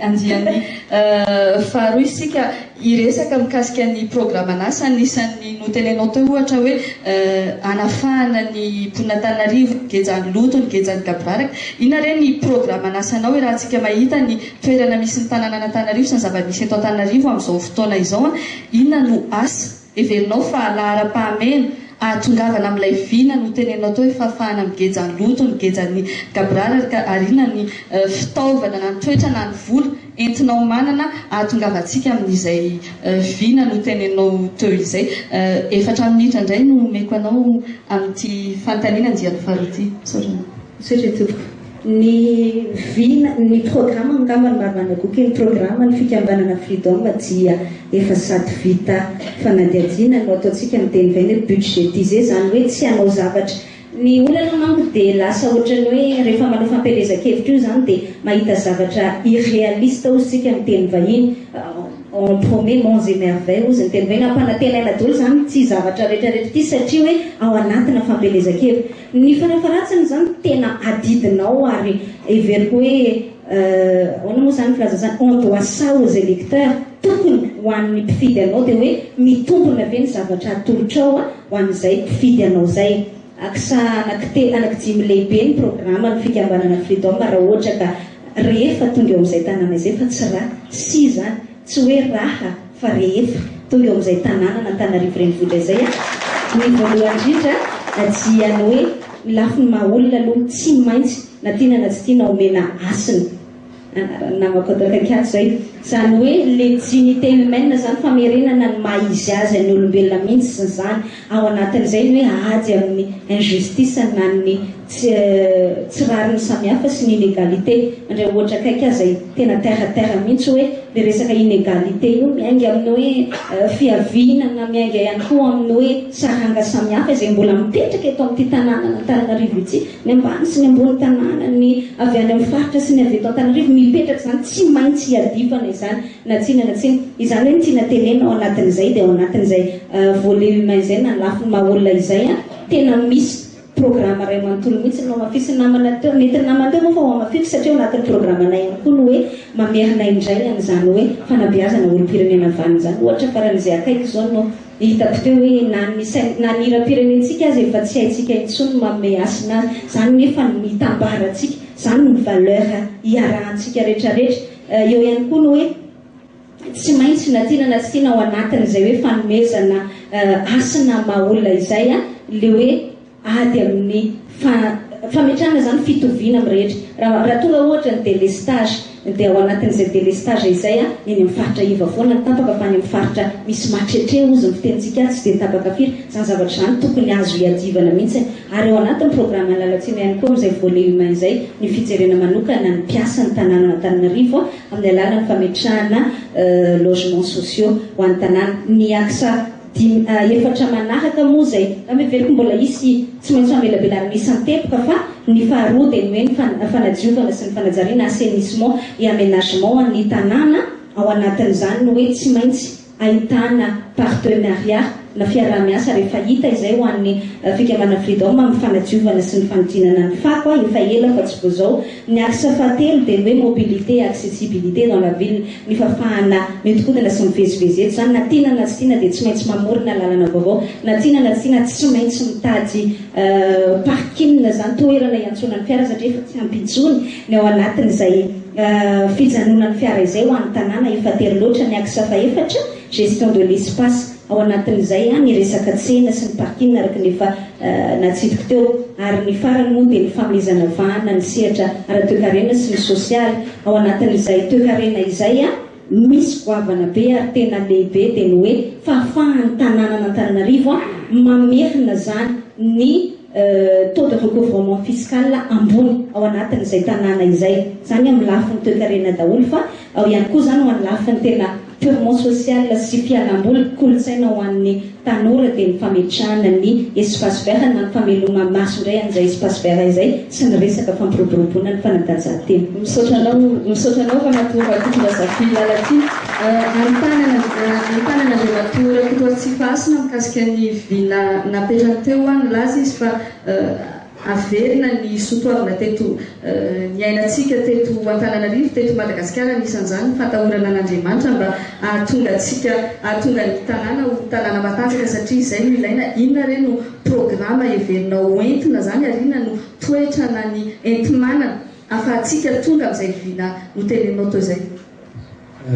andiany faharoa isika hiresaka mikasika ny programan'asa. Anisan'ny notenenao teo ohatra hoe hanafahana ny mponin'Antananarivo ny gejan'ny loto, ny gejan'ny gaboraraka. Inona re ny programan'asanao iarahantsika mahita ny toerana misy ny tanànan'Antananarivo sy ny zava-misy eto Antananarivo amin'izao fotoana izao? Inona no asa heverinao fa laharam-pahamehana ahatongavana amin'ilay vina noteneninao teo hoe fahafahana amin'ny gejan'ny loto, ny gejan'ny gaboraraka ary inona ny fitaovana na ny toetra na ny vola entinao manana ahatongavantsika amin'izay vina noteneninao teo izay? Efatra minitra indray no omeko anao amin'ity fanontaniana andiany faharoa ity. Misaotra anao. Misaotra tompoko. Ny vina, ny programa angamba no marimarina kokoa, ny programa ny fikambanana Freedom dia efa sady vita fanadihadiana no ataontsika amin'ny teny vahiny hoe budgétisé, izany hoe tsy hanao zavatra, ny olana manko dia lasa ohatran'ny hoe rehefa manao fampielezan-kevitra io izany dia mahita zavatra irréaliste hozy tsika amin'ny teny vahiny, on promet monts et merveilles hozy ny teny vahiny, ampanantenaina daholo izany ity zavatra rehetra rehetra ity satria hoe ao anatina fampielezan-kevitra. Ny farafaharatsiny izany tena adidinao ary heveriko hoe ahoana moa izany filaza izany, on doit ça aux électeurs, tokony ho an'ny mpifidy anao dia hoe mitombina ve ny zavatra atolotrao ho an'izay mpifidy anao izay. Axe anankitelo, anankidimy lehibe ny programan'ny fikambanana Freedom raha ohatra ka rehefa tonga eo amin'izay tanàna izay fa tsy raha, sy izany, Tsy hoe raha fa rehefa tonga eo amin'izay tanànan' Antananarivo renivohitra izay aho, ny voalohany indrindra dia ny hoe ny lafiny maha olona aloha tsy maintsy na tiana na tsy tiana omena hasina, anaran'ny namako ato akaiky ato izay, izany hoe le dignité humaine izany, famerenana ny maha izy azy an'ny olombelona mihitsy izany, ao anatin'izay ny hoe ady amin'ny injustice na ny tsy tsy rariny samihafa sy ny inégalité. Mandray ohatra akaiky aza i tena terre à terre mihitsy hoe le resaka inégalité io miainga amin'ny hoe fiaviana na miainga ihany koa amin'ny hoe saranga samihafa izay mbola mipetraka eto amin'ity tanànan'Antananarivo ity, ny ambany sy ny ambony tanàna, ny avy any amin'ny faritra sy ny avy eto Antananarivo mipetraka izany, tsy maintsy iadivana izany na tiana na tsia. Izany hoe ny tiana tenenina ao anatin'izay dia ao anatin'izay volet humain izay na lafiny maha olona izay tena misy Programa iray manontolo mihitsy no hamafisin'ny namana teo, nentin'ny namana teo moa fa ho hamafiko satria ao anatin'ny programanay ihany koa ny hoe mamerina indray an'izany hoe fanabeazana olom-pirenena vanona izany. Ohatra faran'izay akaiky izao no hitako teo hoe na ny sain, na ny hiram-pirenentsika aza efa tsy haintsika intsony ny manome hasina azy. Izany nefa no itambarantsika, izany no valeur iarahantsika rehetrarehetra. Eo ihany koa ny hoe. Tsy maintsy na tiana na tsy tiana ao anatin'izay hoe fanomezana hasina maha olona izay le hoe ady amin'ny fametrahana izany fitoviana amin'ny rehetra. Raha raha tonga ohatra ny délestage dia ao anatin'izay délestage izay ny eny amin'ny faritra iva foana ny tapaka fa any amin'ny faritra misy matretre hozy ny fitenintsika tsy dia tapaka firy. Izany zavatra izany tokony azo iadivana mihitsy ary ao anatin'ny programan'ny Lalatsimo ihany koa amin'izay volet humain izay ny fijerena manokana ny mpiasan'ny tanànan'Antananarivo amin'ny alalan'ny fametrahana logements sociaux ho an'ny tanàna. Ny axe dimy, efatra manaraka moa izay angamba heveriko mbola hisy tsy maintsy hamelabelarina isan-teboka fa ny faharoa dia ny hoe ny fanadiovana sy ny fanajariana, assainissement et aménagement, ny tanàna, ao anatin'izany ny hoe tsy maintsy ahitana partenariat na fiaraha-miasa rehefa hita izay ho an'ny fikambanana Freedom amin'ny fanadiovana sy ny fanodinana ny fako a, efa ela fa tsy vao izao. Ny axe fahatelo dia ny hoe mobilité et accessibilité dans la ville, ny fahafahana mihodinkodina sy mivezivezy eto izany na tiana na tsy tiana dia tsy maintsy mamorona lalana vaovao, na tiana na tsy tiana tsy maintsy mitady parking izany, toerana hiantsonan'ny fiara satria efa tsy ampy intsony ny ao anatin'izay Fijanonan'ny fiara izay ho an'ny tanàna efa tery loatra ny axe fahefatra, gestion de l'espace, ao anatin'izay ny resaka tsena sy ny parking araka ny efa natsidiko teo. Ary ny farany moa dia ny fanomezana vahana ny sehatra ara-toekarena sy ny sosialy. Ao anatin'izay toekarena izay, misy goavana be ary tena lehibe dia ny hoe fahafahan'ny tanànan'Antananarivo mamerina izany ny taux de recouvrement fiscal ambony ao anatin'izay tanàna izay. Izany amin'ny lafiny toekarena daholo fa ao ihany koa izany ho an'ny lafiny tena purement social sy fialamboly, kolontsaina ho an'ny tanora dia ny fametrahana ny espace vert na ny fameloma-maso indray an'izay espace vert izay sy ny resaka fampiroboroboana ny fanatanjahantena. Misaotra anao, misaotra anao Ramatoa Rakotondrazafy Lalatiana. Antanana, antanana Andriamatoa Rakotoatsifahasina mikasika ny vina napetrany teo, nilaza izy fa. Averina ny soatoavina teto niainantsika teto Antananarivo, teto Madagasikara, anisan'izany ny fahatahorana an'Andriamanitra mba hahatonga antsika, hahatonga ny tanàna ho tanàna matanjaka satria izay no ilaina. Inona re no programa heverinao ho entina izany ary inona no toetra na ny enti-manana ahafahantsika tonga amin'izay vina noteneninao teo izay?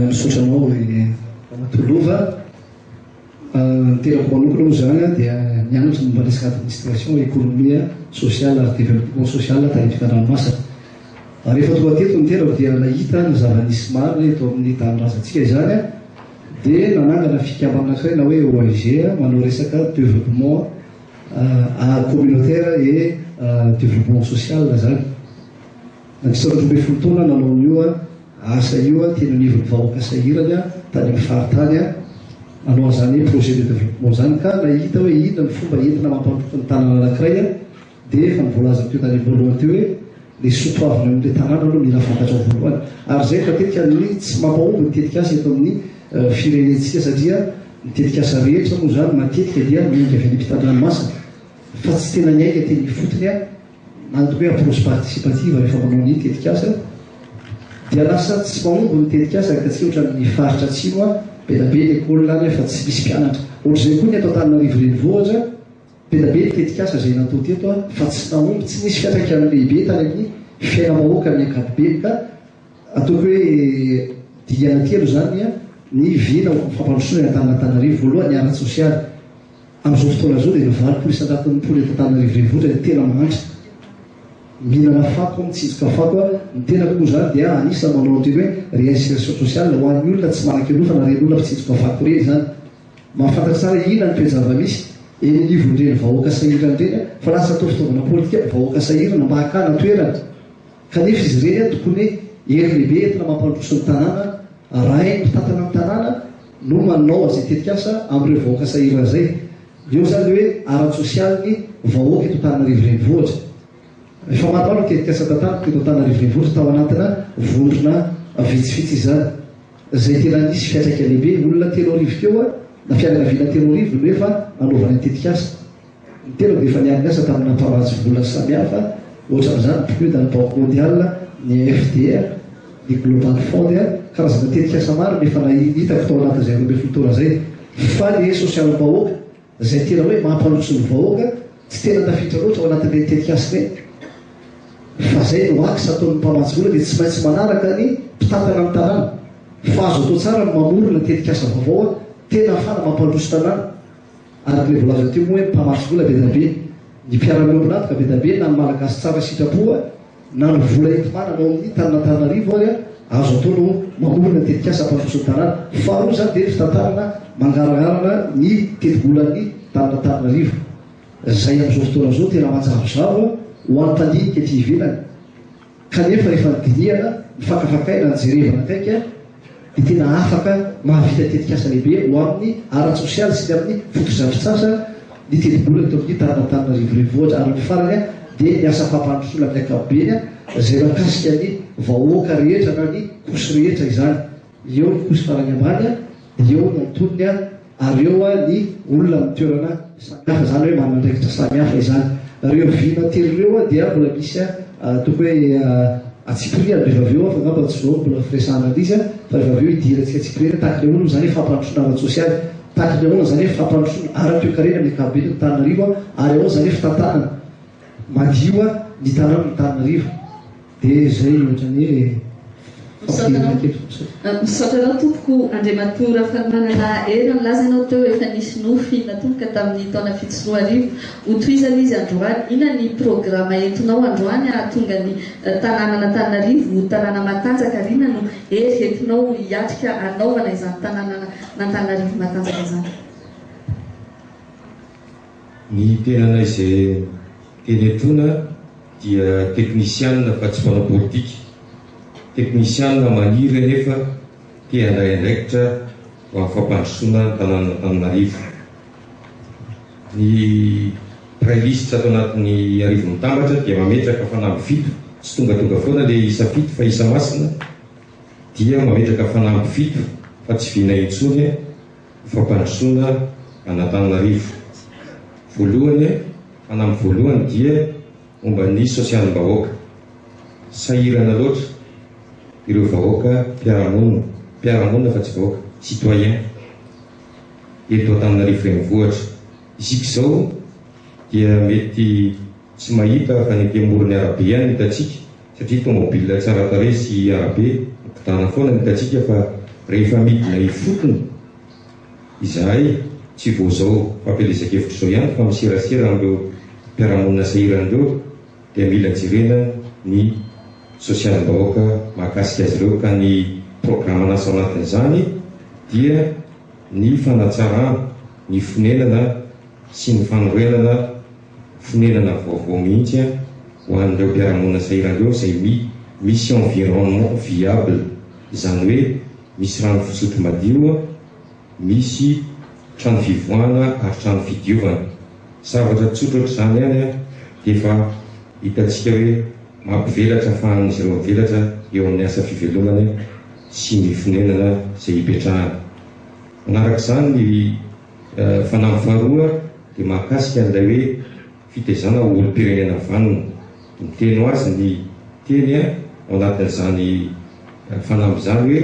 Misaotra anao ry Ramatoa Lova. Ny tenako manokana moa izany dia nianatra momba ny resaka administration, économie sociale ary développement social tany ampitan-dranomasina. Ary rehefa tonga teto ny tenako dia nahita ny zava-nisy marina eto amin'ny tanindrazantsika izany dia nanangana fikambanana anankiray na hoe ONG manao resaka développement communautaire et développement social izany. Nandritra ny 12 taona nanao an'io asa io teny anivon'ny vahoaka sahirana tany amin'ny faritany nanao an'izany hoe projet de développement izany ka nahita hoe inona ny fomba entina mampandroso ny tanàna anankiray dia efa nivoalazako teo tany am-boalohany teo hoe ilay soatoavina eo amin'ilay tanàna aloha mila fantatra voalohany ary izay matetika ny tsy mampahomby ny tetikasa eto amin'ny firenentsika satria ny tetikasa rehetra moa izany matetika dia miainga avy any ampitan-dranomasina fa tsy tena miainga teny ifotony. Na ny hoe approche participative rehefa manao ny tetikasa dia lasa tsy mahomby ny tetikasa ka tsy ohatran'ny faritra atsimo be dia be ny école any fa tsy misy mpianatra. Ohatr'izay koa ny eto Antananarivo renivohitra, be dia be ny tetikasa izay natao teto fa tsy nahomby, tsy nisy fiantraikany lehibe tany amin'ny fiainam-bahoaka amin'ny ankapobeny ka ataoko hoe dingana telo izany ny vina ho fampandrosoana ny Antananarivo. Voalohany ny ara-tsosialy. Amin'izao fotoana izao dia ny 80 isan-jaton'ny mponina eto Antananarivo Renivohitra dia tena mahantra. Mihinana fako, mitsinjoka fako. Ny tenako moa izany dia anisan'ny manao an'ireny hoe réinsertion sociale ho an'ny olona tsy manan-kialofana, ireny olona mpitsinjoka fako ireny izany. Mahafantatra tsara inona ny toe-java-misy eny anivon'ireny vahoaka sahirana ireny fa lasa atao fitaovana politika vahoaka sahirana mba hakana toerana. Kanefa izy ireny tokony hery lehibe entina mampandroso ny tanàna, rain'ny mpitantana ny tanàna no manao an'izay tetikasa amin'ireo vahoaka sahirana izay. Eo izany ilay hoe ara-tsosialin'ny vahoaka eto Antananarivo Renivohitra. Efa maromaro ny tetikasa tantaniko teto Antananarivo Renivohitra tao anatina vondrona vitsivitsy izany, izay tena nisy fiantraika lehibe. Olona 3000 teo na fianakaviana 3000 no efa nanaovana ny tetikasa. Ny tenako dia efa niara-niasa tamina mpamatsy vola samihafa, ohatra amin'izany ny PNUD, ny Banque Mondiale, ny AFD, ny Global Fund, karazana tetikasa maro no efa hitako tao anatin'izay 12 taona izay. Fa ny sosialim-bahoaka, izay tena hoe mampandroso ny vahoaka, tsy tena tafiditra loatra ao anatin'ireny tetikasa ireny. Fa izay no axe ataon'ny mpamatsy vola dia tsy maintsy manaraka ny mpitantana ny tanàna. Fa azo atao tsara ny mamorona tetikasa vaovao tena ahafahana mampandroso tanàna. Araka ilay voalaza teo moa hoe ny mpamatsy vola be dia be, ny mpiara-miombon'antoka be dia be, na ny Malagasy tsara sitrapo na ny vola enti-manana ao amin'ny tanin'Antananarivo ary azo atao no mamorona tetikasa hampandroso ny tanàna. Faharoa izany dia ny fitantanana mangarahara ny tetibolan'ny tanin'Antananarivo izay amin'izao fotoana izao tena manjavozavo ho an'ny mpandinika ety ivelany. Kanefa rehefa dinihana, nifakafakaina, nijerevana akaiky dia tena afaka mahavita tetikasa lehibe ho amin'ny ara-tsosialy sy ny amin'ny fotodrafitrasa ny tetibola eto amin'ny tanàn'Antananarivo Renivohitra. Ary ny farany dia ny asa fampandrosoana amin'ny ankapobeny izay mahakasika ny vahoaka rehetra na ny couche rehetra izany. Eo ny couche farany ambany, dia eo ny antonony ary eo ny olona amin'ny toerana samihafa, izany hoe manana andraikitra samihafa izany. Ireo vina telo ireo dia mbola misy ataoko hoe antsipiriany rehefa avy eo, fa angamba tsy izao no mbola firesahana an'izy, fa rehefa avy eo hidirantsika antsipiriany hoe tahaka ny ahoana moa izany hoe fampandrosoana ara-tsosialy, tahaka ny ahoana izany hoe fampandrosoana ara-toekarena amin'ny ankapobeny Antananarivo ary ahoana izany hoe fitantanana madio ny tanànan'Antananarivo. Dia izay ohatran'ny hoe fampidinana kely fotsiny. Misaotra anao tompoko Andriamatoa Rafalimanana Hery nilaza ianao teo efa nisy nofy natomboka tamin'ny taona 2007 ho tohizana izy androany. Inona ny programa entinao androany hahatonga ny tanànan'Antananarivo ho tanàna matanjaka ary inona no hery entinao hiatrika hanaovana izany tanànan'Antananarivo matanjaka izany? Ny tenanay izay teny etoana dia teknisianina fa tsy mpanao politika. Teknisianina maniry anefa te handray andraikitra ho amin'ny fampandrosoana ny tanànan'Antananarivo. Ny mpiray lisitra ato anatin'ny Arivo Mitambatra dia mametraka fanamby fito, tsy tongatonga foana ilay isa fito fa isa masina, dia mametraka fanamby fito fa tsy vina intsony. Fampandrosoana an'Antananarivo. Voalohany, fanamby voalohany dia momba ny sosialim-bahoaka. Sahirana loatra ireo vahoaka mpiara-monina, mpiara-monina fa tsy vahoaka, citoyen, eto Antananarivo Renivohitra. Isika izao dia mety tsy mahita fa ny ety amoron'ny arabe ihany no hitantsika satria tomobile tsara tarehy sy arabe mikodana foana no hitantsika fa rehefa midina ifotony izahay tsy vao izao fampielezan-kevitra izao ihany fa miserasera amin'ireo mpiara-monina sahirana ireo dia mila jerena ny sosialim-bahoaka mahakasika azy ireo ka ny programan'asa ao anatin'izany dia ny fanatsarana ny fonenana sy ny fanorenana fonenana vaovao mihitsy ho an'ireo mpiara-monina sahirana ireo izay misy environnement viable, izany hoe misy rano fisotro madio, misy trano fivoahana ary trano fidiovana. Zavatra tsotra ohatr'izany ihany dia efa hitantsika hoe mampivelatra afahan'izy ireo mivelatra eo amin'ny asa fivelomany sy ny fonenana izay ipetrahany. Manaraka izany ny fanamby faharoa dia mahakasika an'ilay hoe fitaizana ho olom-pirenena vanona. Miteny ho azy ny teny ao anatin'izany fanamby izany hoe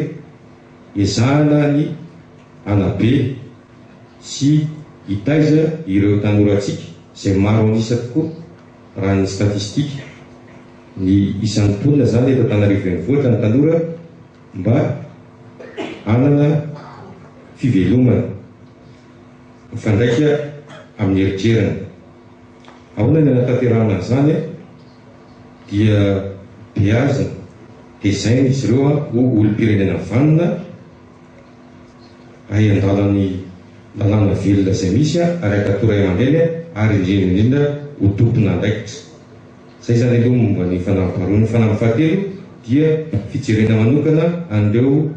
ezahana ny hanabe sy hitaiza ireo tanorantsika izay maro an'isa tokoa raha ny statistika, ny isan'ny mponina izany eto Antananarivo Renivohitra ny tanora mba hanana fivelomana mifandraika amin'ny eritreriny. Ahoana ny hanatanterahana an'izany? Dia beazina, tezaina izy ireo ho olom-pirenena vanona, Hay handala ny lalàna velona izay misy ary hankatò ray aman-dreny ary indrindra indrindra ho tompon'andraikitra. Izay izany aloha momba ny fanamby faharoa. Ny fanamby fahatelo dia fijerena manokana an'ireo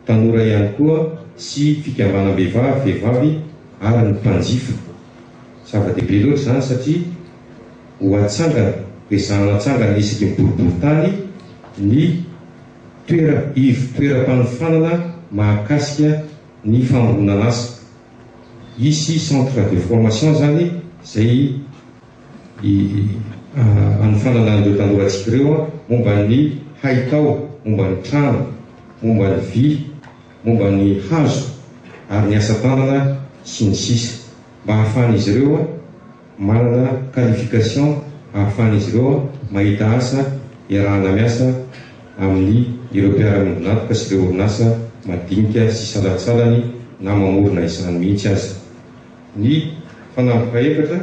tanora ihany koa sy fikambanam-behivavy, vehivavy ary ny mpanjifa. Zava-dehibe loatra izany satria ho atsangana, ho ezahana atsangana isaky ny boriborintany ny Toera ivo toeram-panofanana mahakasika ny famoronan'asa. Hisy centre de formation izany izay hanofanana an'ireo tanorantsika ireo momba ny haitao, momba ny trano, momba ny vy, momba ny hazo ary ny asa tanana sy ny sisa mba hahafahan'izy ireo manana qualification ahafahan'izy ireo mahita asa iarahana miasa amin'ny ireo mpiara-miombon'antoka sy ireo orinasa madinika sy salantsalany na mamorona izany mihitsy aza. Ny fanamby fahefatra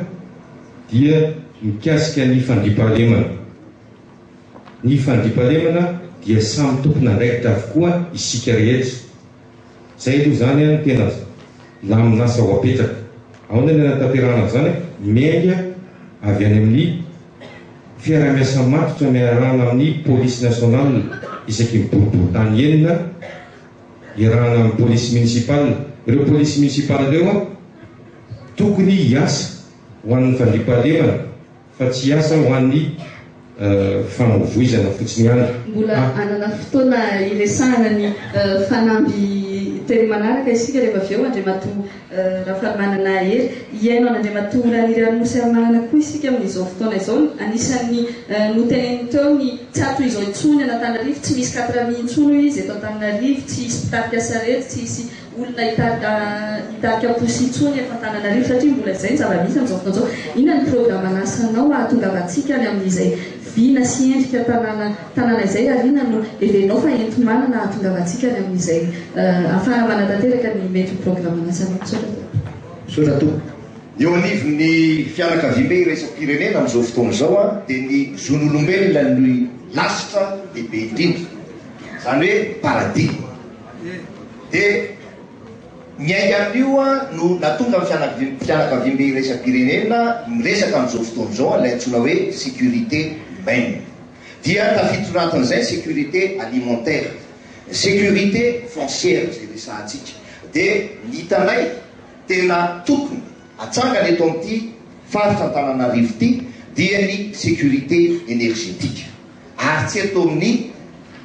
dia mikasika ny fandriampahalemana. Ny fandriampahalemana dia samy tompon'andraikitra avokoa isika rehetra. Zay aloha zany no tena lamin'asa ho apetraka. Ahoana ny hanatanterahana an'izany? Miainga avy any amin'ny fiaraha-miasa matotra miarahana amin'ny Police Nationale isaky ny boriborintany enina, iarahana amin'ny Police Municipale. Ireo Police Municipale ireo tokony hiasa ho an'ny fandriampahalemana. Fa tsy hiasa ho an'ny famovoizana fotsiny ihany. Mbola hanana fotoana hiresahana ny fanamby telo manaraka isika rehefa avy eo, Andriamatoa Rafalimanana Hery. Hihaino an'Andriamatoa Raniriarinosy koa isika amin'izao fotoana izao. Anisan'ny noteneniny teo ny tsy ato izao intsony an'Antananarivo, tsy misy quatre mi intsony hoy izy eto Antananarivo, tsy hisy mpitarika sarety, tsy hisy olona hitarika posy intsony eto Antananarivo satria mbola izay ny zava-misy amin'izao fotoana izao. Inona ny programan'asanao hahatongavantsika any amin'izay vina sy endrika tanàna tanàna izay ary inona no heverinao fa enti-manana hahatongavantsika any amin'izay ahafahana manatanteraka ny mety ho programan'asanao? Misaotra tompoko. Misaotra tompoko. Eo anivon'ny fianakaviambe iraisam-pirenena amin'izao fotoana izao dia ny zon'olombelona no lasitra lehibe indrindra, izany hoe paradigme. Dia miainga amin'io no nahatonga ny fianakaviambe iraisam-pirenena miresaka amin'izao fotoana izao an'ilay antsoina hoe sécurité humaine. Dia tafiditra anatin'izay ny sécurité alimentaire, ny sécurité foncière izay resahantsika. Dia ny hitanay tena tokony hatsangana eto amin'ity faritra Antananarivo ity dia ny sécurité énergétique. Ary tsy eto amin'ny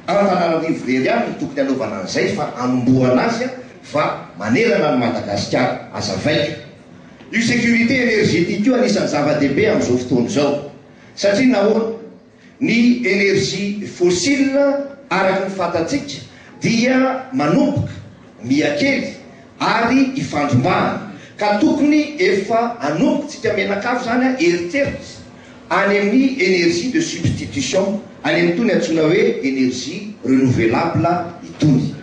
Antananarivo irery ihany no tokony hanaovana an'izay fa hanombohana azy fa manerana an'i Madagasikara. Azavaiko. Io sécurité énergétique io anisan'ny zava-dehibe amin'izao fotoana izao. Satria nahoana? Ny énergie fossile araka ny fantatsika dia manomboka mihakely ary ifandrombahana ka tokony efa anomboka-tsika mianakavy izany eritreritra any amin'ny énergie de substitution, any amin'itony antsoina hoe énergie renouvelable itony.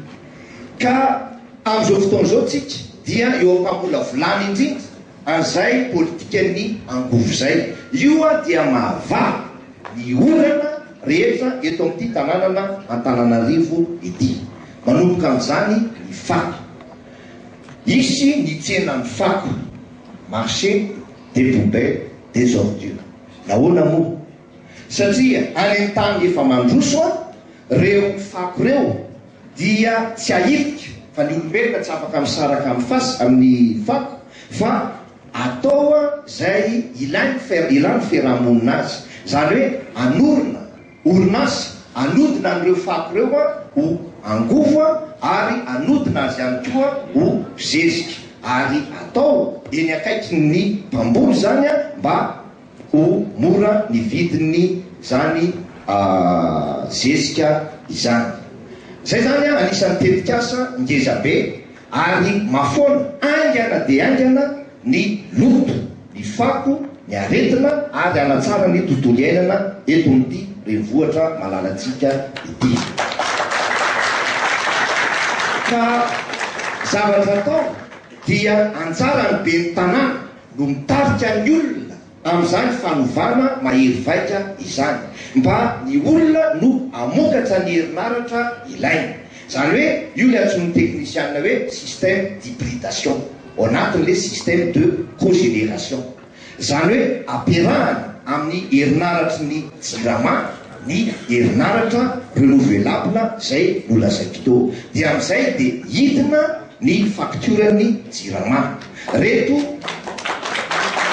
Ka amin'izao fotoana izao tsika dia eo am-pamolavolana indrindra an'izay politikan'ny angovo izay. Io dia mahavaha ny olana rehetra eto amin'ity tanànana Antananarivo ity. Manomboka amin'izany ny fako. Hisy ny tsenan'ny fako, marché des poubelles, des ordures. Nahoana moa? Satria any amin'ny tany efa mandroso ireo fako ireo dia tsy ahilika fa ny olombelona tsy afaka misaraka amin'ny fas amin'ny fako fa atao izay ilain'ny fer ilan'ny fiarahamonina azy. Izany hoe anorina orinasa anodina an'ireo fako ireo ho angovo ary anodina azy ihany koa ho zezika ary atao eny akaikin'ny mpamboly izany mba Ho mora ny vidin'ny zany zezika izany. Zay zany anisan'ny tetikasa ngeza be ary mafoana haingana dia haingana ny loto, ny fako, ny aretina ary hanatsara ny tontolo iainana eto amin'ity renivohitra malalantsika ity. Ka zavatra atao dia anjaran'ny ben'ny tanàna no mitarika ny olona amin'izany fanovana mahery vaika izany, mba ny olona no hamokatra ny herinaratra ilaina. Izany hoe io ilay antsoin'ny teknisianina hoe système d'hybridation, ao anatin'ilay système de cogénération. Izany hoe ampiarahana amin'ny herinaratry ny Jirama ny herinaratra renouvelable izay nolazaiko teo. Dia amin'izay dia hidina ny faktioran'ny Jirama. Reto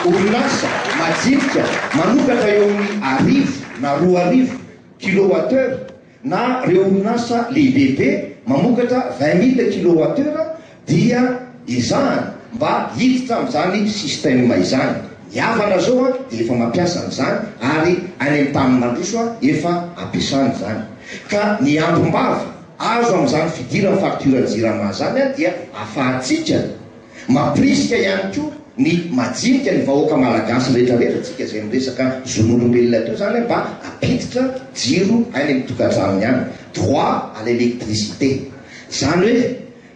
orinasa majinika manokatra eo amin'ny arivo na 2000 kilowattheure na reo orinasa lehibebe mamokatra 20 000 kilowattheure dia ezahana mba hiditra amin'izany système izany. Ny havana zao dia efa mampiasa an'izany ary any amin'ny tany mandroso efa ampiasana izany. Ka ny ambim-bava azo amin'izany fidiran'ny facture Jirama izany dia afahantsika mampirisika ihany koa ny majinika, ny vahoaka malagasy rehetra rehetra, tsika izay miresaka zon'olombelona teo izany mba hampiditra jiro any amin'ny tokantranony any, droit à l'électricité. Izany hoe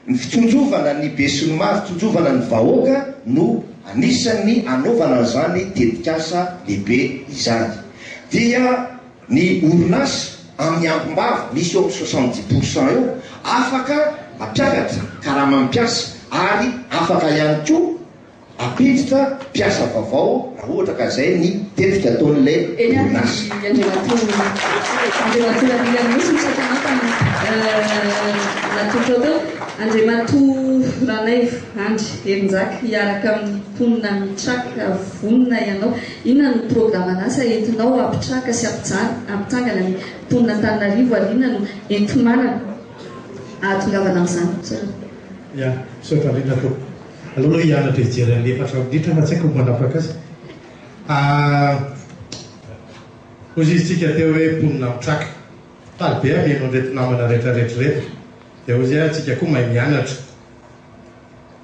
ny fitsinjovana ny besinimaro, fitsinjovana ny vahoaka no anisan'ny anaovana an'izany tetikasa lehibe izany. Dia ny orinasa amin'ny ambim-bava misy eo amin'ny 70% eo afaka mampiakatra karaman'ny mpiasa ary afaka ihany koa hampiditra mpiasa vaovao raha ohatra ka izay ny tetika ataon'ilay Eny ary orinasa. Andriamatoa Andriamatoa Randrianosy misaotra anao tamin'ny natolotrao teo. Andriamatoa Ranaivo Andry Herinjaka hiaraka amin'ny mponina mitraka vonona ianao. Inona no programan'asa entinao hampitraka sy hampitsangana ny mponin'Antananarivo ary inona no enti-manana ahatongavana amin'izany? Misaotra. Ya, misaotra indrindra tompoko. Aleo aloha hianatra hijery an'ilay efatra minitra fa tsy haiko ny manapaka azy. Ah, hoy izy tsika teo hoe mponina mitraka. Faly be aho mihaino an'ireto namana rehetra rehetra ireto. Dia hoy izy hoe antsika koa mahay mianatra.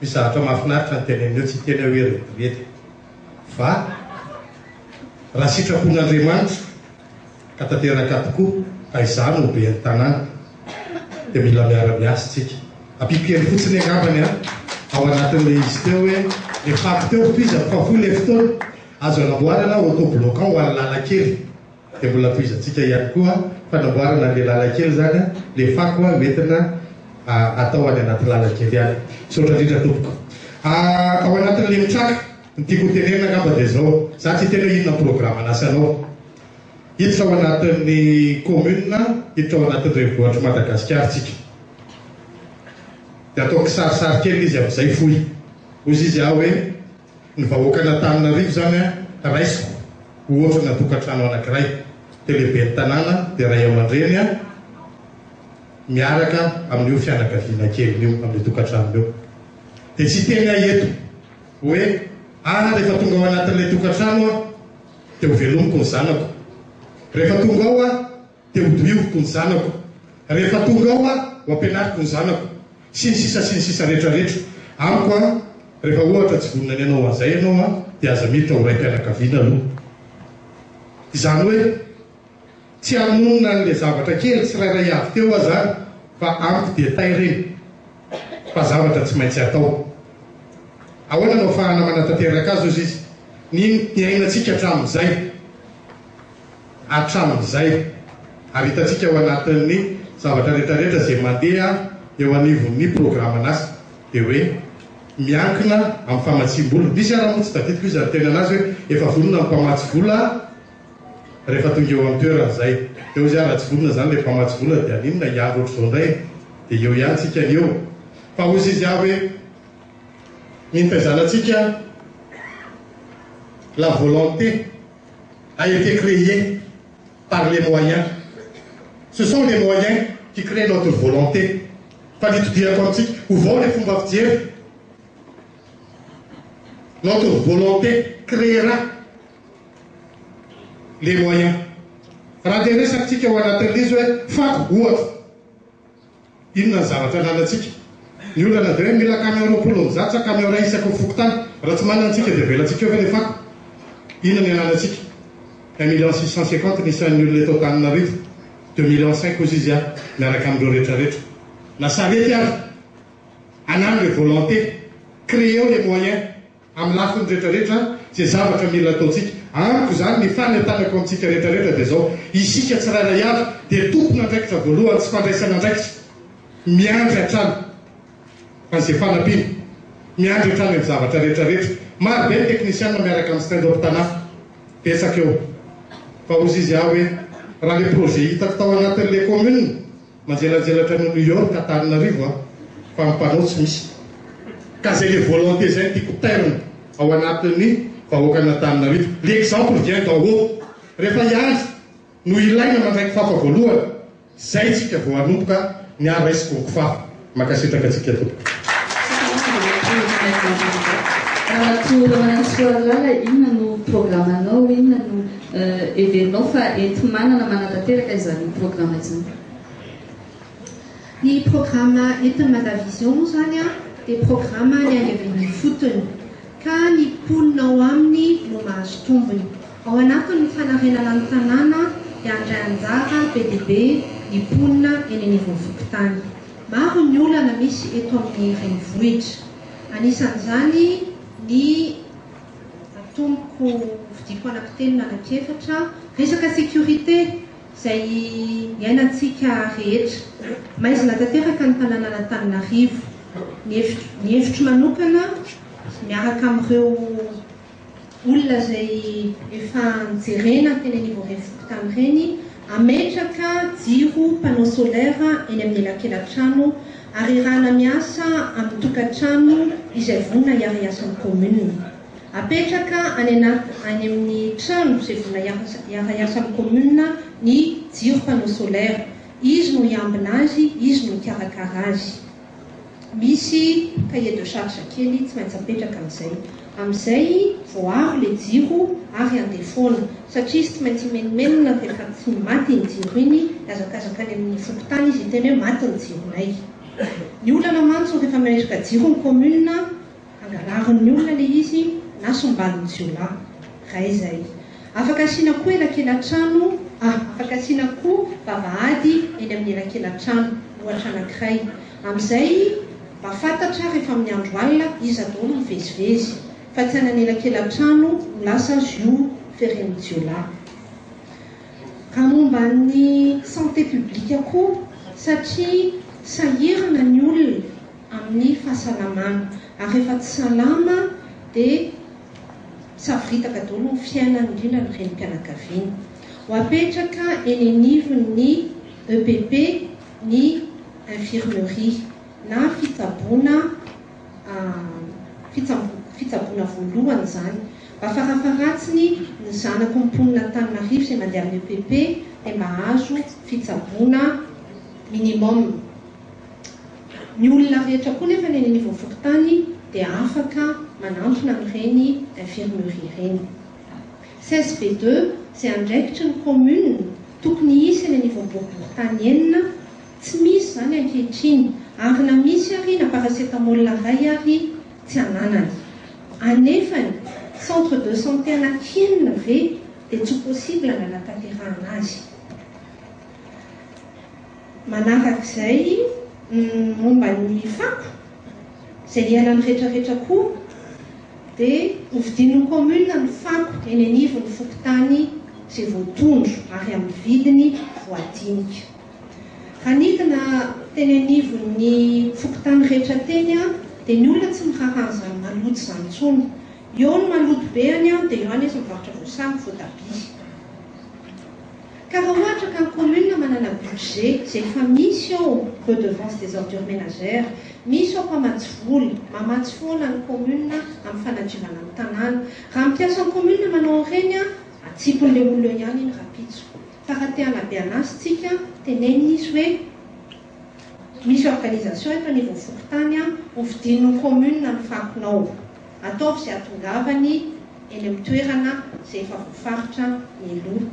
Misy zavatra mahafinaritra ny teneniny eo, tsy hiteny aho hoe rediredy. Fa raha sitrapon'Andriamanitra ka tanteraka tokoa ka izaho no ho ben'ny tanàna dia mila miara-miasa isika. Ampiako kely fotsiny angambany an, ao anatin'ilay izy teo hoe le fako teo tohizako fa fohy ilay fotoana, azo anamboarana autobloquant ho an'ny lalan-kely. Dia mbola tohizantsika ihany koa fanamboarana an'ilay lalan-kely izany an, ilay fako an entina atao any anaty lalan-kely any. Misaotra indrindra tompoko. Ao anatin'ilay mitraka, ny tiako ho tenenina angamba dia izao, za tsy hiteny hoe inona ny programan'asanao. Hiditra ao anatin'ny commune, hiditra ao anatin'ny renivohitr'i Madagasikara tsika. Dia ataoko kisarisary kely izy amin'izay fohy. Hoy izy aho hoe. Ny vahoakan'Antananarivo izany an, raisiko ho ohatrana tokantrano anankiray, dia lehiben'ny tanàna dia ray aman-dreny an, miaraka amin'io fianakaviana keliny io, amin'io tokantranony io. Dia tsy hiteny aho eto hoe ah rehefa tonga ao anatin'ilay tokantrano aho dia ho velomiko ny zanako. Rehefa tonga ao aho dia hodioviko ny zanako. Rehefa tonga ao aho ho ampianariko ny zanako. Sy ny sisa sy ny sisa rehetra rehetra. Amiko an, rehefa ohatra tsy vonona ny hanao an'izay ianao an, dia aza miditra ho raim-pianakaviana aloha. Izany hoe tsy hanonona an'ilay zavatra kely tsirairay avy teo aho izany fa amiko dia tairina fa zavatra tsy maintsy atao. Ahoana no ahafahana manatanteraka azy hozy izy? Ny niainantsika hatramin'izay. Hatramin'izay. Ary hitantsika ao anatin'ny zavatra rehetra rehetra izay mandeha eo anivon'ny programan'asa dia hoe miankina amin'ny famatsiam-bola. Misy ara moa tsy tadidiko iza niteny anazy hoe efa vonona ny mpamatsy vola rehefa tonga eo amin'ny toerana izay. Dia hoy izy raha tsy vonona izany ilay mpamatsy vola dia haninona hiaro ohatr'izao indray e? Dia eo ihany tsika ny eo. Fa hoy izy aho hoe ny nitaizana antsika la volonté a été créée par les moyens. Ce sont les moyens qui créent notre volonté. Fa ny itodihako amintsika, ovao ilay fomba fijery. Notre volonté créera les moyens. Raha te hiresaka tsika ao anatin'ilay izy hoe fako ohatra. Inona ny zavatra ananantsika? Ny olana dia hoe mila camion 120 sa camion iray isaky ny fokontany? Raha tsy manana tsika dia avelantsika eo ve ilay fako? Inona ny ananantsika? Un million 650 ny isan'ny olona eto Antananarivo, 2 millions 5 hozy izy ah, miaraka amin'ireo rehetra rehetra. Na sarety ary! Anano le volonté, créeo les moyens. Amin'ny lafiny rehetra rehetra, izay zavatra mila ataontsika. Amiko izany, ny fanentanako amintsika rehetra rehetra dia izao, isika tsirairay avy dia tompon'andraikitra voalohany tsy fandraisana andraikitra, miandry hatrany an'izay fanampiana, miandry hatrany amin'ny zavatra rehetra rehetra. Maro be ny teknisianina miaraka amin'ny stand up Tana, betsaka eo. Fa hozy izy aho hoe, raha le projet hitako tao anatin'ilay commune, Manjelanjelatra an'i New York Antananarivo a! Fa ny mpanao tsy misy. Ka zay le volonté zay no tiako tairina ao anatin'ny vahoakan'Antananarivo. L'exemple vient d'en haut. Rehefa hiandry no ilaina mandray kifafa voalohany, zay tsika vao hanomboka ny ahy raisiko ny kifafa. Mankasitraka antsika tompoko. Ramatoa Ramanantsoa Lala, inona no programanao, inona no Heverinao fa enti-manana manatanteraka izany programa izany? Ny programa entin'ny Madavision moa izany dia programa niainga avy eny ifotony, ka ny mponina ao aminy no mahazo tombony. Ao anatin'ny fanarenana ny tanàna dia handray anjara be dia be ny mponina eny anivon'ny fokontany. Maro ny olana misy eto amin'ny renivohitra. Anisan'izany ny. Atomboko hofidiako anankitelo na anankiefatra, resaka sécurité izay iainantsika rehetra. Maizina tanteraka ny tanànan'Antananarivo. Ny hevitro, ny hevitro manokana miaraka amin'ireo olona izay efa nojerena teny anivon'ireny fokontany ireny, hametraka jiro panneau solaire eny amin'ny elakelan-trano ary irahana miasa amin'ny tokantrano izay vonona hiara-hiasa amin'ny commune. Apetraka any anaty any amin'ny trano izay vonona hiara-hiasa amin'ny commune ny jiro panneau solaire. Izy no hiambina azy, izy no hikarakara azy. Misy cahier de charge kely tsy maintsy apetraka amin'izay. Amin'izay voaaro ilay jiro ary handeha foana. Satria izy tsy maintsy himenomenona rehefa tsy maty iny jiro iny, hihazakazaka any amin'ny fokontany izy hiteny hoe maty ny jironay. Ny olana mantsy rehefa mametraka jiro ny commune, Angalarin'ny olona ilay izy na sombalin'ny jiolahy. Iray izay. Afaka asiana koa elakelan-trano, ah, afaka asiana koa vavahady eny amin'ny elakelan-trano, ohatra anankiray. Amin'izay mba fantatra rehefa amin'ny andro alina iza daholo mivezivezy, fa tsy any anelakelan-trano no lasa zio feren'ny jiolahy. Raha momba ny santé publique koa, satria sahirana ny olona, amin'ny fahasalamana ary rehefa tsy salama dia savoritaka daholo ny fiainany indrindra ny renim-pianakaviana. Ho apetraka eny anivon'ny EPP ny infirmerie na fitsaboana fitsaboana voalohany izany. Mba farafaharatsiny ny zanaky ny mponin'Antananarivo izay mandeha amin'ny EPP dia mba hahazo fitsaboana minimum. Ny olona rehetra koa nefa ny eny anivon'ny fokontany dia afaka manantona an'ireny infirmerie ireny. CSB ii izay andraikitry ny commune tokony hisy eny anivon'ny boriborintany enina, tsy misy izany ankehitriny ary na misy ary na paracetamol iray ary tsy ananany. Anefany centre de santé anaky enina ve dia tsy possible ny hanatanterahana azy. Manarak'izay momba ny fako izay iainan'ny retraretra koa dia hovidian'ny commune ny fako eny anivon'ny fokontany izay voatondro ary amin'ny vidiny voadinika. Raha nidina teny anivon'ny fokontany rehetra teny dia ny olona tsy miraharaha an'izany maloto izany intsony. Eo ny maloto be any dia eo any izy mivarotra voasary, voatabia. Ka raha ohatra ka ny commune manana budget izay efa misy ao redevance des ordures ménagères, misy ao mpamatsy vola, mamatsy foana ny commune amin'ny fanadiovana ny tanàna. Raha mikasa ny commune manao an'ireny an, atsipin'ilay olona eo ihany iny rahampitso. Fa raha te hanabe anazy tsika, tenenina izy hoe misy organisation eto anivon'ny fokontany an, hovidian'ny commune ny fakonao. Ataovy izay hahatongavany eny amin'ny toerana izay efa voafaritra mialoha.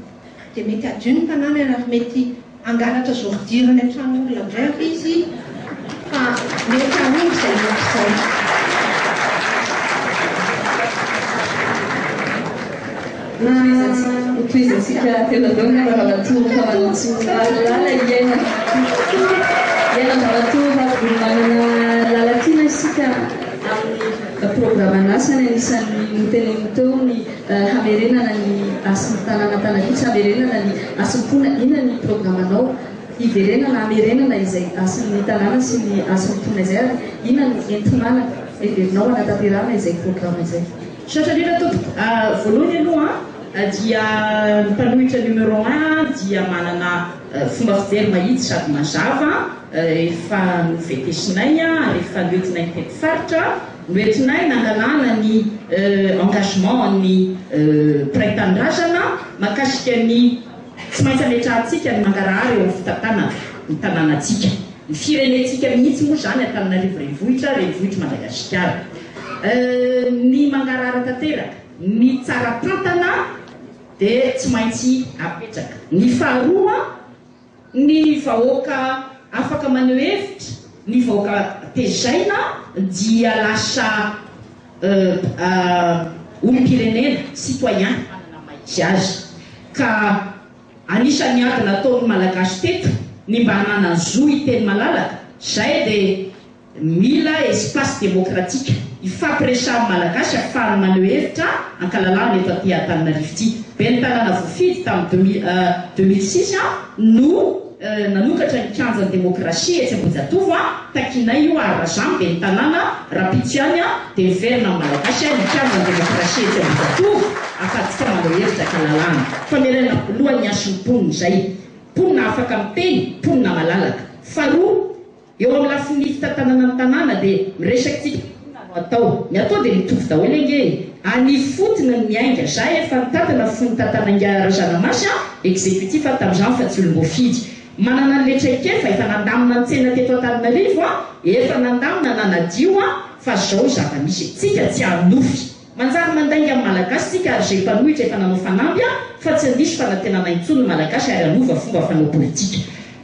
Dia mety hadio ny tanàna ary mety hangalatra ordure any an-tranon'olona indray ary izy fa mety hahomby izay rehetra izay. Hotohizantsika tena avy eo angamba Ramatoa Ramanantsoa Lala hiaina hiaina an-dRamatoa Ravololomanana Lalatiana isika amin'ny Programan'asany anisan'ny noteneniny teo ny hamerenana ny hasin'ny tanàna Antananarivo sy hamerenana ny hasin'ny mponina. Inona ny programanao hiverenana hamerenana izay hasin'ny tanàna sy ny hasin'ny mponina izay ary inona no enti-manana heverinao hanatanterahana izay programa izay? Misaotra indrindra tompoko. Voalohany aloha dia ny mpanohitra numéro un dia manana fomba fijery mahitsy sady mazava. Efa noventesinay ary efa noentinay nitety faritra, noentinay nangalana ny engagement an'ny mpiray tanindrazana mahakasika ny tsy maintsy ametrahantsika ny mangarahara eo amin'ny fitantanana ny tanànantsika, ny firenentsika mihitsy moa izany Antananarivo renivohitra, renivohitr'i Madagasikara. Ny mangarahara tanteraka, ny tsara tantana dia tsy maintsy apetraka. Ny faharoa. Ny vahoaka afaka maneho hevitra, ny vahoaka tezaina dia lasa olom-pirenena, citoyen, manana maha izy azy. Ka anisan'ny ady nataon'ny Malagasy teto ny mba hananany zo hiteny malalaka, izay dia Mila espace démocratique hifampiresahan'ny Malagasy afahany maneho hevitra ankalalahana eto aty Antananarivo ity. Ben'ny tanàna voafidy tamin'ny 2006 no nanokatra ny kianjan'ny demokrasia etsy Ambohijatovo. Takianay io ary raha za no ben'ny tanàna rahampitso ihany dia miverina amin'ny Malagasy ny kianjan'ny demokrasia etsy Ambohijatovo afahantsika maneho hevitra ankalalahana. Famerenana voalohany ny hasin'ny mponina izay. Mponina afaka miteny, mponina malalaka. Faharoa, Eo amin'ny lafiny fitantanana ny tanàna dia miresaka tsika inona no atao. Ny atao dia mitovy daholo ange e. Any ifotony no miainga. Za efa nitantana fony tantanan'ingahy Razanamasy an, executif aho tamin'izany fa tsy olom-boafidy. Manana an'ilay traikefa, efa nandamina ny tsena teto Antananarivo an, efa nandamina nanadio an, fa zao zava-misy e. Tsika tsy hanofy. Manjary mandainga amin'ny Malagasy tsika ary izay mpanohitra efa nanao fanamby a fa tsy handiso fanantenana intsony ny Malagasy ary hanova fomba fanao politika.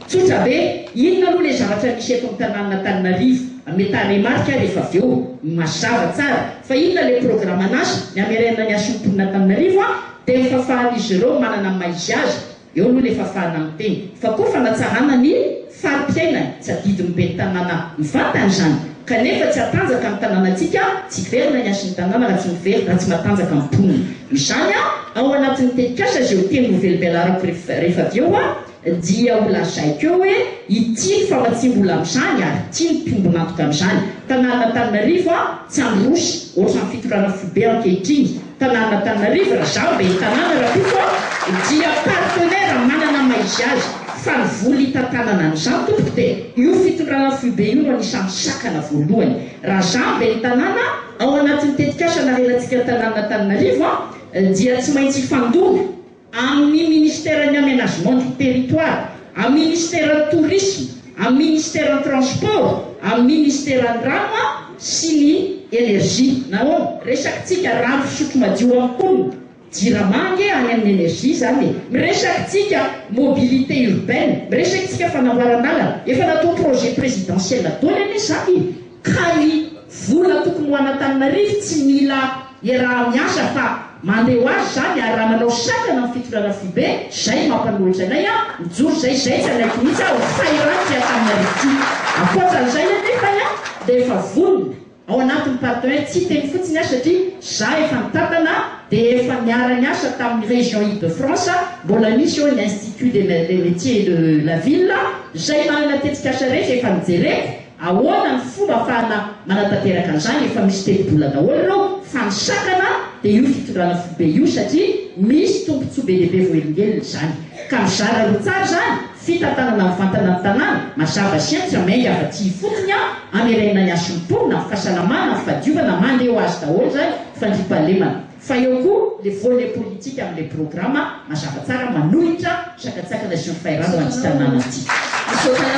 Tsotra be, inona aloha ilay zavatra misy eto amin'ny tanànan'Antananarivo? Ame tarehimarika ary efa avy eo, mazava tsara fa inona ilay programan'asa, ny hamerenana ny hasin'ny mponin'Antananarivo a dia ny fahafahan'izy ireo manana ny maha izy azy, Eo aloha ilay fahafahana miteny, fa koa fanatsarana ny fari-piainany, tsy adidin'ny ben'ny tanàna mivantana izany, kanefa tsy hatanjaka ny tanànantsika, tsy hiverina ny hasin'ny tanàna raha tsy miverina, raha tsy matanjaka ny mponina. Noho izany, ao anatin'ny tetikasa izay ho teny hovelobelarako rehefa avy eo, dia ho lazaiko eo hoe ity ny famatsiam-bola amin'izany ary ity ny mpiombon'antoka amin'izany. Tanànan'Antananarivo tsy handroso ohatran'ny fitondrana foibe ankehitriny. Tanàn'Antananarivo, raha zaho ben'ny tanàna Rakoto a, dia partenaire manana maha izy azy, fa ny vola hitantanana an'izany tompoko dia io fitondrana foibe io no anisan'ny sakana voalohany. Raha zaho ben'ny tanàna, ao anatin'ny tetikasa narenantsika ny tanàn'Antananarivo a, dia tsy maintsy hifandona amin'ny ministeran'ny aménagement du territoire, amin'ny ministeran'ny tourisme, amin'ny ministeran'ny transport, amin'ny ministeran'ny rano sy ny énergie. Nahoana? Resakitsika rano fisotro madio amin'ny mponina. Jirama ange any amin'ny énergie zany e! Miresaka tsika mobilité urbaine, miresaka tsika fanamboaran-dalana, efa natao projet présidentiel daholo anie zany e! Ka ny vola tokony ho an'Antananarivo tsy mila iaraha-miasa fa mandeha ho azy zany ary raha nanao sakana ny fitondrana foibe, zay mampanohitra anay an, mijoro zay, zay tsy hanaiky mihitsy aho, fahirano ty Antananarivo ty. Ankoatran'izay anefa an, dia efa vonona. Ao anatin'ny partenaire tsy hiteny fotsiny aho satria za efa nitantana dia efa niara niasa tamin'ny région Ile de France mbola misy eo ny institut des des métiers de la ville zay manana tetikasa rehetra efa nojereko ahoana ny fomba afahana manatanteraka an'izany efa misy tetibola daholo ireo fa ny sakana dia io fitondrana foibe io satria misy tombotsoa be dia be voahelingelina izany ka mizara roa tsara izany Fitantanana mivantana ny tanàna, mazava sy hentitra, miainga avy aty ifotony an, amerenina ny hasin'ny mponina, ny fahasalamana, ny fahadiovana, mandeha ho azy daholo izany, fandriampahalemana. Fa eo koa le volet politique amin'ilay programa, mazava tsara, manohitra sakantsakana sy ny fahirano ho an'ity tanàna ity. Misaotra.